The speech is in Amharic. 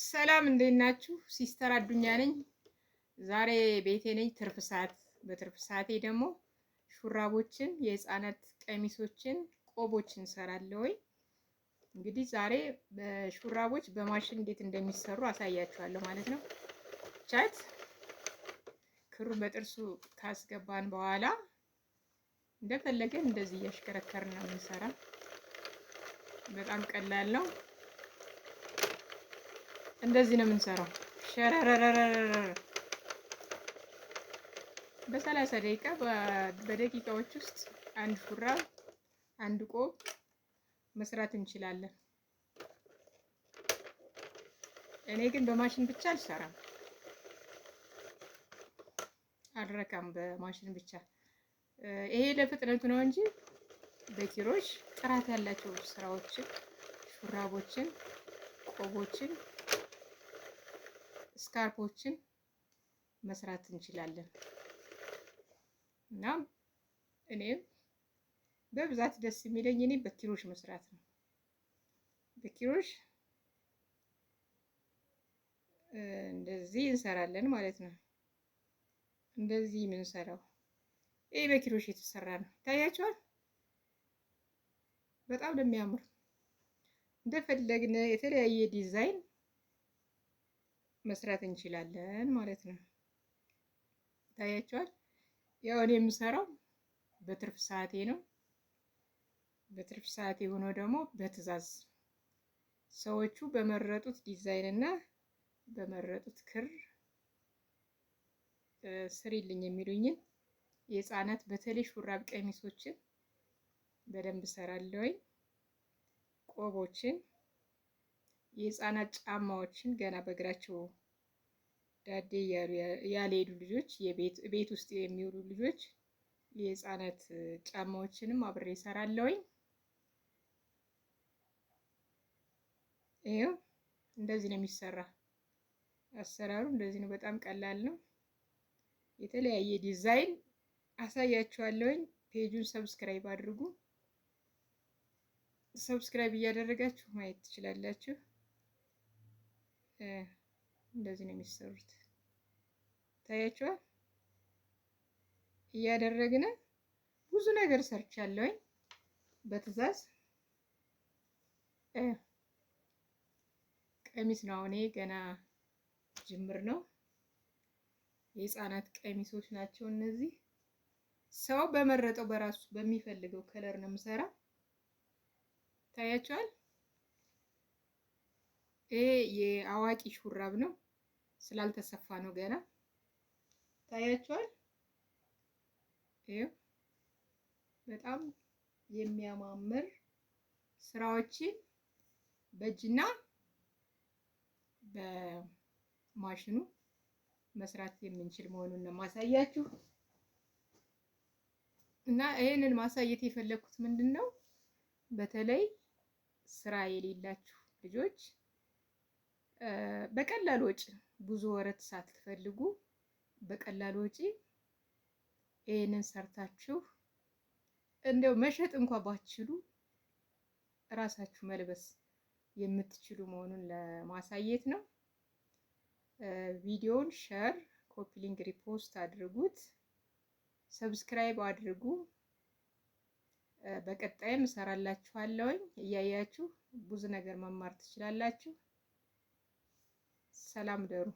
ሰላም እንዴት ናችሁ? ሲስተር አዱኛ ነኝ። ዛሬ ቤቴ ነኝ። ትርፍ ሰዓት በትርፍ ሰዓቴ ደግሞ ሹራቦችን፣ የህፃናት ቀሚሶችን፣ ቆቦችን እሰራለሁ። እንግዲህ ዛሬ በሹራቦች በማሽን እንዴት እንደሚሰሩ አሳያችኋለሁ ማለት ነው። ቻት ክሩን በጥርሱ ካስገባን በኋላ እንደፈለገን እንደዚህ እያሽከረከርን ነው የምንሰራ። በጣም ቀላል ነው። እንደዚህ ነው የምንሰራው። ሸረረረረረ በ30 ደቂቃ በደቂቃዎች ውስጥ አንድ ሹራብ አንድ ቆብ መስራት እንችላለን። እኔ ግን በማሽን ብቻ አልሰራም፣ አልረካም በማሽን ብቻ። ይሄ ለፍጥነቱ ነው እንጂ በኪሮሽ ጥራት ያላቸው ስራዎችን፣ ሹራቦችን፣ ቆቦችን፣ ስካርፖችን መስራት እንችላለን። እና እኔም በብዛት ደስ የሚለኝ እኔ በኪሮሽ መስራት ነው። በኪሮሽ እንደዚህ እንሰራለን ማለት ነው። እንደዚህ የምንሰራው ይሄ በኪሮሽ የተሰራ ነው። ይታያችኋል። በጣም ነው የሚያምር። እንደፈለግን የተለያየ ዲዛይን መስራት እንችላለን ማለት ነው። ይታያችኋል። ያው እኔ የምሰራው በትርፍ ሰዓቴ ነው። በትርፍ ሰዓቴ ሆኖ ደግሞ በትዕዛዝ ሰዎቹ በመረጡት ዲዛይን እና በመረጡት ክር ስሪልኝ የሚሉኝን የህፃናት በተለይ ሹራብ ቀሚሶችን በደንብ እሰራለሁኝ። ቆቦችን፣ የህፃናት ጫማዎችን ገና በእግራቸው ዳዴ ያልሄዱ ልጆች፣ ቤት ውስጥ የሚውሉ ልጆች የህፃናት ጫማዎችንም አብሬ እሰራለሁኝ። ይኸው እንደዚህ ነው የሚሰራ። አሰራሩ እንደዚህ ነው። በጣም ቀላል ነው። የተለያየ ዲዛይን አሳያችኋለሁኝ። page ኡን subscribe አድርጉ። Subscribe እያደረጋችሁ ማየት ትችላላችሁ። እንደዚህ ነው የሚሰሩት። ታያችኋል። እያደረግን ብዙ ነገር ሰርቻለሁኝ በትዕዛዝ። ቀሚስ ነው አሁን ገና ጅምር ነው። የህፃናት ቀሚሶች ናቸው እነዚህ። ሰው በመረጠው በራሱ በሚፈልገው color ነው የምሰራ። ታያቸዋል። ይሄ የአዋቂ ሹራብ ነው፣ ስላልተሰፋ ነው ገና። ታያቸዋል። ይሄው በጣም የሚያማምር ስራዎችን በእጅና በማሽኑ መስራት የምንችል መሆኑን ነው ማሳያችሁ። እና ይሄንን ማሳየት የፈለኩት ምንድን ነው፣ በተለይ ስራ የሌላችሁ ልጆች በቀላል ወጪ ብዙ ወረት ሳትፈልጉ በቀላል ወጪ ይሄንን ሰርታችሁ እንደው መሸጥ እንኳን ባትችሉ እራሳችሁ መልበስ የምትችሉ መሆኑን ለማሳየት ነው። ቪዲዮውን share፣ copy link፣ repost አድርጉት። Subscribe አድርጉ። በቀጣይም እሰራላችኋለሁኝ። እያያችሁ ብዙ ነገር መማር ትችላላችሁ። ሰላም ደሩ።